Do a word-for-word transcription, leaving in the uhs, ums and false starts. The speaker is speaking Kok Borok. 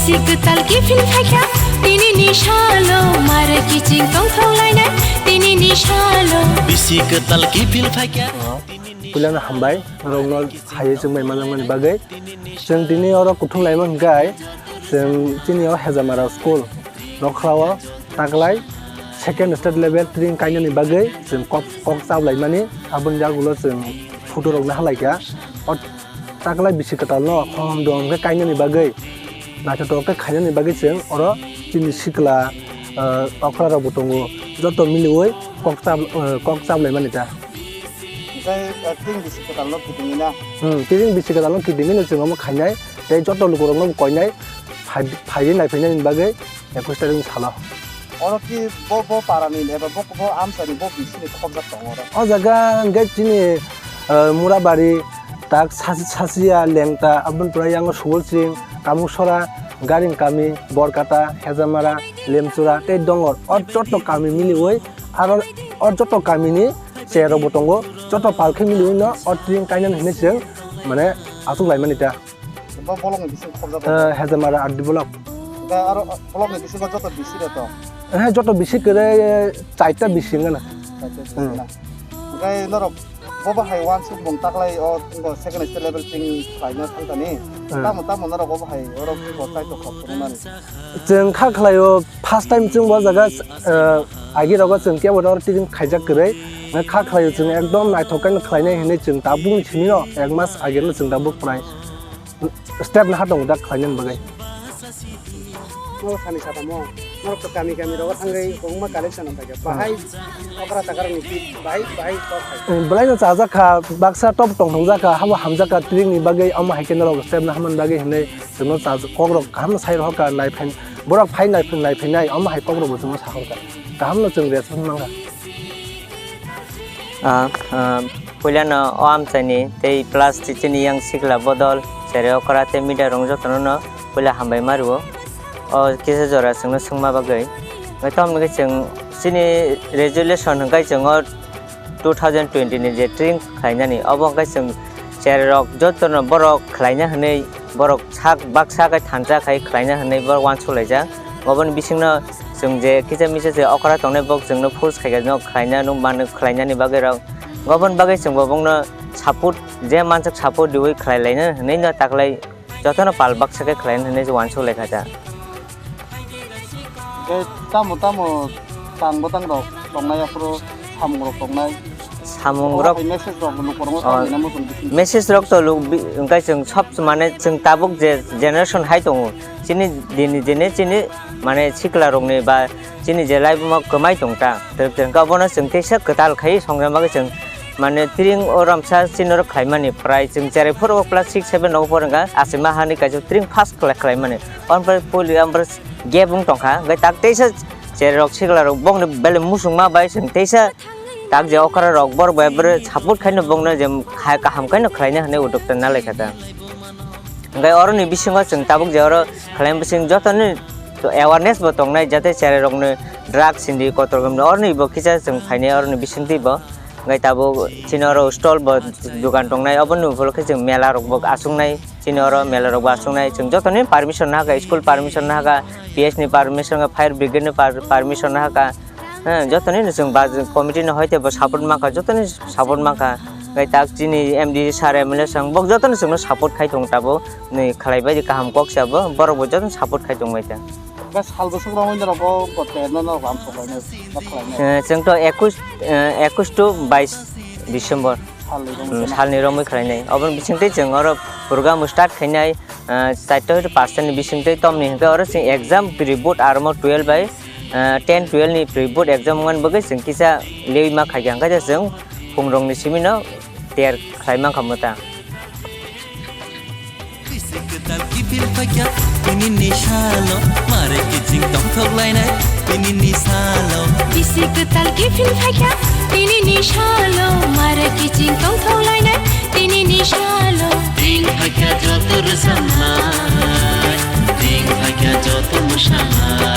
Si kwtal kiphil phaikha, tinini salo, mare kiching tongthok lainai, tinini salo. Bisi kwtal kiphil phaikha. Puilano hambai, norokno haywi chwngbai manjakmani bagwi. Chwng tini oro kuthum laima hwnkhe, chwng chini o Hejamara school, Nokhrao taklai second state level tring kainani bagwi chwng kok, kok chaplaimani, aboni yagulo chwng photo rokno halaikha. O taklai bisi kwtalno khom dom khe kainani bagwi, naithotok khe khainani bagwi chwng oro chini sikla, ah, okra rokbo tongo, joto miliwi kok chap-, ah, kok chaplaimani ta. Tei, ah, tring bisi kwtalno kitingwi na? Hmm, tring bisi kwtalno kitingwi no chwng omo khainai, tei joto lukurokno bo koinai, phai-, phaiwi naiphainani bagwi. Ekus tarikni salo. Oro ki bo, bo parani eba bo, bo amchaini bo bisini khobjak tongo oro? O jaga hwnkhe chini, eh, Murabari, tak Sas-, Sasiya, Lengta, aboni pore yango Subolsing, Kamuksora, Garing Kami, Borkata, Hejamara, Lemchura tei Dongor. O joto kami miliwi aro o joto kamini cherokbo tongo. Joto pal khe miliwi no o tring kainani hinwi chwng mane achuk laimani ta. Bo bolongni bising khobjak. Eh, Hejamara R D block. Hwnkhe aro bolongni bisingo joto bisi rok tong? Eh, joto bisi kwrwi, eh, chaita bisi wngana. Chaita bisi wngana. Hmm. Hwnkhe norok bo bahai uansukmung taklai o, o second state level tring khlaina thangkani. Hmm. Tamo tamo norok bo bahai oro bo chaito khop phunuknani? Chwng kha khlaio, first time chwng bo jaga, eh, agi rogo chwng kebo oro tring khaijak kwrwi. Kha khlaio chwng ekdom naithok khe khlainai hinwi chwng tabukni simi no ek mas agi no chwng tabuk prai. Step naha tongo da khlainani bagwi. Norok sani satamo, norok to kami kami rogo thangwi kwbangma collection rok paikha. Bahai okra chakra rokni kit, bahai, bahai kok hai. Belai no chajak kha, baksa top tongthok jak kha, habo hamjak kha, tring ni bagwi, omo hai khe norok step naha man bagwi hinwi chwngno chaj-, kok rok kaham no sai rohor kha, naiphai, borok phai naiphai, naiphainai, omo hai kok rok bo chwngno sahor kha. Kaham no chwng respect man kha. Ah, ah, puilano o amchaini tei plus chini yang sikla bodol, chwrai okra tei media rok jotono no puila hambai ma rwo. O kisa jora chwngno swngma bagwi. Nai tom nugwi chwng chini resolution hwnkhe chwng o two thousand twenty ni je tring khlainani, obo hwnkhe chwng chwrai rok jotono borok khlaina hwnwi borok sak baksa khe thansa khai khlaina hwnwi borok uansuk laijak. Oboni bisingno chwng je kisa misa je okra tongnai, bok chwngno force khai no khlaina, nuk mano khlainani bagwi rok. Oboni bagwi chwngbo bokno support, je mansuk support riwi khlai laina hwnwi no taklai jotono pal baksa khe khlaina hwnwi uansuk lai kha ta. Tei tamo tamo tang bwtang rok tongnai, aphuru samung rok tongnai. Samung rok, message rok lukurokno, oh, samung rok to luk bi-, hwnkhe chwng sob mane chwng tabuk je generation hai tongo, chini dini dini chini mane sikla rokni ba chini je laibuma kwmai tong ta, tei hwnkhe obono chwng teisa kwtal khai songjakma khe chwng mane tring o ramsa chini oro khlaimani prai chwng cherai phuru class six seven nogo porwngkha, achima hani kaisa tring first khlai khlaimani. Omo pore poli omo pore gap wng tongkha, hwnkhe tak teisa cherai rok sikla rok bokni belai musungma bai chwng teisa tak je okra rok borok bai bwrwi support khaino bokno je kha-, kaham khaino khlaina hwnwi uddokta nalaikha ta. Hwnkhe oroni bisingo chwng tabuk je oro khlaina bising jotoni awareness bo tongnai, jate cherai rokni drugs hindi kotor oroni bo kisa chwng phainai oroni bisingtwi bo. Hwnkhe tabuk chini oro stall bo dukan tongnai, oboni ukulukhe chwng mela rok bo achuknai. Chini oro mela rok bo achuknai, chwng jotoni permission nahakha, school permission nahakha, P S ni permission nahakha, fire brigade ni per-, permission nahakha. He, jotoni no chwng baj-, committee ni hoite bo support mankha, jotoni support mankha. Hwnkhe tak chini M D sir, M L A sir, bok jotoni chwngno support khai tongo tabuk. Ni khlai bai di kaham kok se abo, borok bo jotoni support khai tong bai ta. Ba sal bwswk romwi norok bo kotte no norok lam sok bai no, no khlai no. Eh, chwng to ekus, eh, ekus to bais December. Salni romwi, hmm, khe na? Salni romwi khlainai. Oboni bisingtwi chwng oro program start khainai, ah, charta hoite pasta ni bisingtwi, tomni hwnkhe oro chwng exam pre board aro mo twelve bai, ah, ten twelve ni pre board exam wngmani bagwi chwng kisa lewi ma khaikha, hwnkhe chwng phungrokni simi no tiyar khlai mankha mwta. Bisi kwtal kiphil phaikha, tini ni salo, mare kiching tongthok lainai, tini ni salo. Bisi kwtal kiphil phaikha, tini ni salo, mare kiching tongthok lainai, tini ni salo. Ting phaikha joto rwchapnai, ting phaikha joto mwsanai.